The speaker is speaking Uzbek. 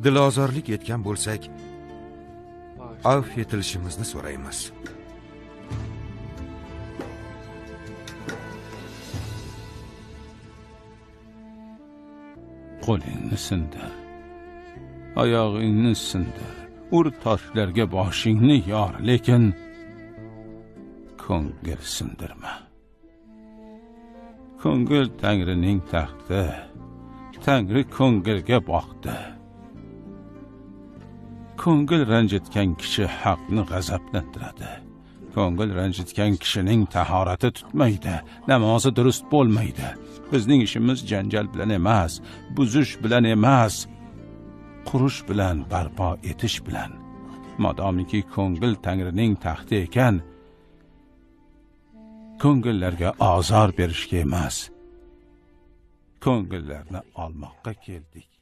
Dilozorlik etgan bo'lsak, avf etilishimizni so'raymiz. Qo'lingni sindir, oyog'ingni sindir, ur toshlarga boshingni yor, lekin ko'ngil sindirma. Ko'ngil Tangrining taxti, Tangri ko'ngilga boqdi. Ko'ngil ranjitgan kishi haqni g'azablantiradi. Ko'ngil ranjitgan kishining tahorati tutmaydi, namozi durust bo'lmaydi. Bizning ishimiz janjal bilan emas, buzish bilan emas, qurish bilan, barpo etish bilan. Modomiki ko'ngil Tangrining taxti ekan, ko'ngillarga ozor berishga emas, ko'ngillarni olmoqqa keldik.